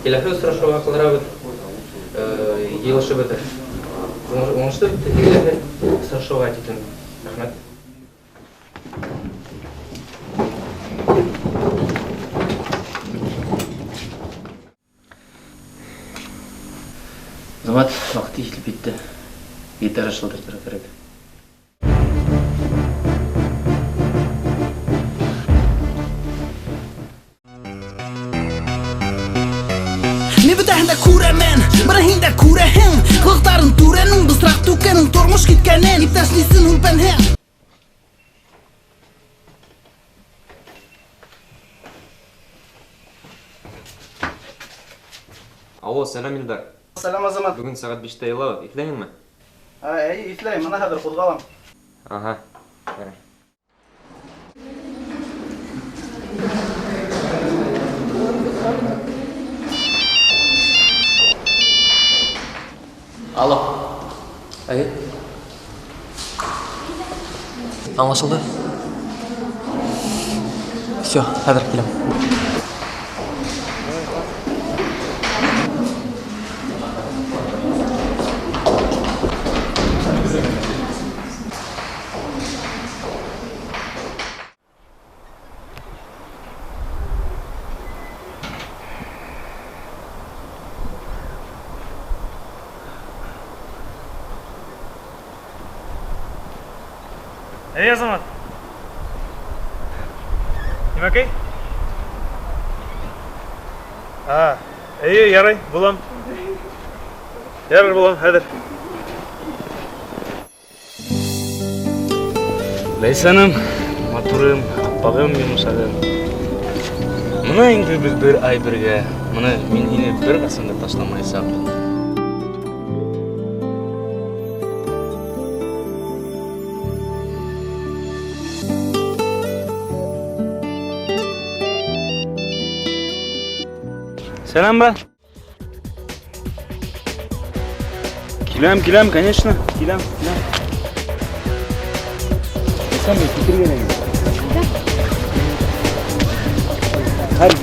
Киләһе осрашыуға ҡалдырабыҙ. Йыйылышыбыҙ уңышлы үтте. Киләһе осрашыуға тиклем. Рәхмәт. Азамат, ваҡыты килеп етте. Гитара шылтыратырға кәрәк. Мин бөтәһен дә күрәмен, бары һин дә күрәһең. Ҡылыҡтарын түрәнең, бысраҡ түккәнең, тормош киткәнен. Иптәш, нисен һүлпәнһең? Алло, сәлам, Илдар. Сәлам, Азамат. Бөгөн сәғәт биштә йыйылабыҙ, иҫләйһеңме? Әйе, иҫләйем, мына хәҙер ҡуҙғалам. Ага, ярай. Алло. Әйе. Аңлашылды. Все, хәҙер киләм. Эй, Азамат. Нимәкәй? А, эйе, ярай, булам. Ярар, булам, хәҙер. Ләйсәнем, матурым, аппағым, йомшағым. Мына инде беҙ бер ай бергә. Мына мин һине бер ҡасан да ташламаясаҡмын. Сәләм, брат. Киләм, киләм, конечно. Киләм, киләм. Сән мин китергә инде. Хәл.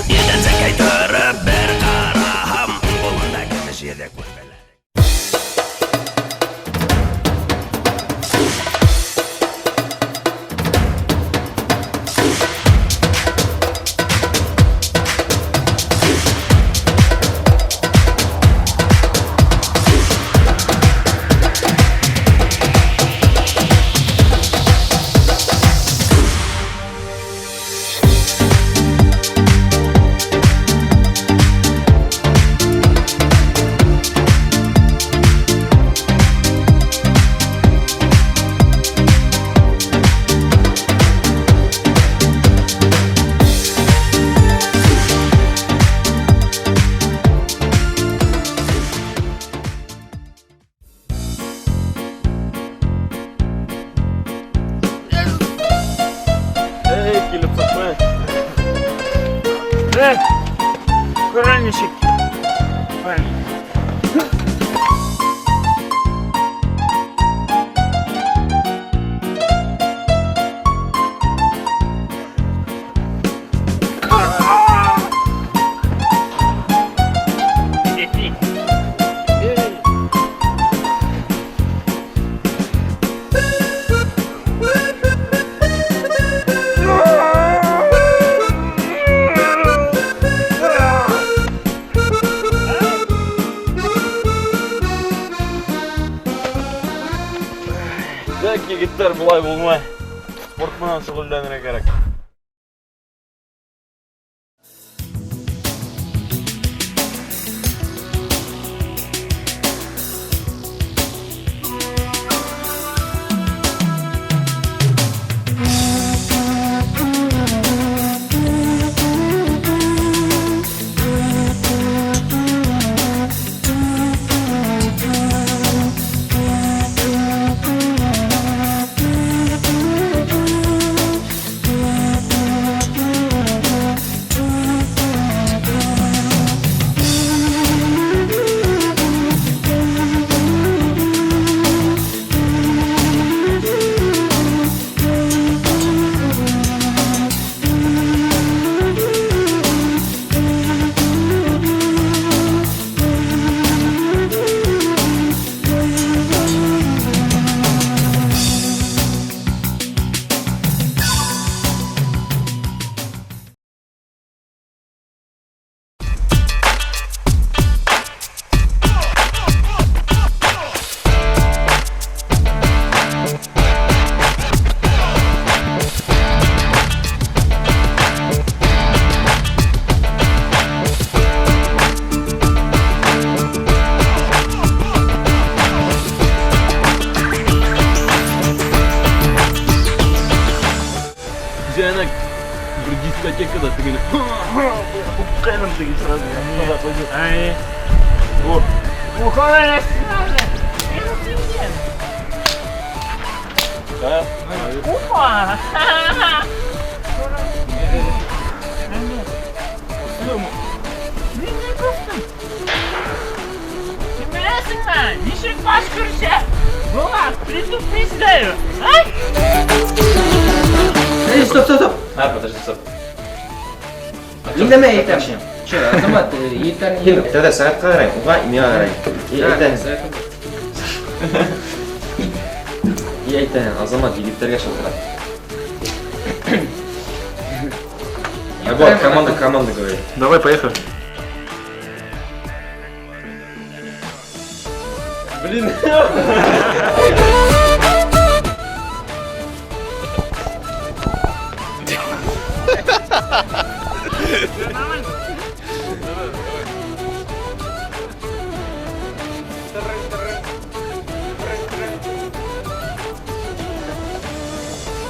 Иртәнсәкәй тороп бер ҡараһам, ҡулында көмөш йөҙөк күрмәләр. Эй, килеп сыҡты. Эй, күрә нисек. Күрә. Былай булмай. Спорт менән шөғөлләнергә кәрәк. Дискотекада тегене. Упҡайным теге сразу. Ай. Вот. Да. Опа! Беләсеңме, ничек баш күрсә? Була, предупреждаю. А? Эй, стоп, стоп, стоп. А, подожди, стоп. Ниндәмәй әйтәм. Че, Азамат, егеттәр Һин тәүҙә сәғәткә ҡарай, уға миңә ҡарай. И әйтәһең. И әйтәһең, Азамат егеттәргә шылтырат. Вот, команда, команда говорит. Давай, поехали. Блин.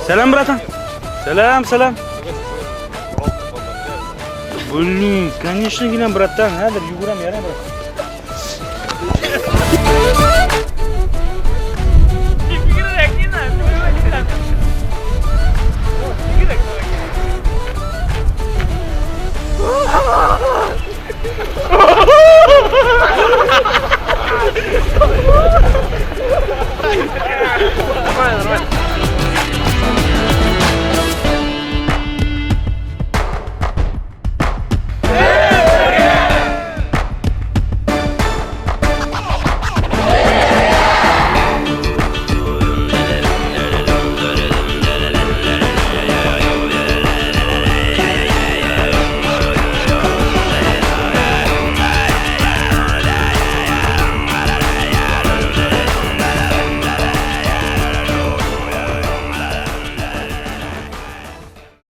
Сәләм, братан. Сәләм, сәләм. Блин, конечно, киләм, братан. Хәҙер йүгерәм, ярай, брат.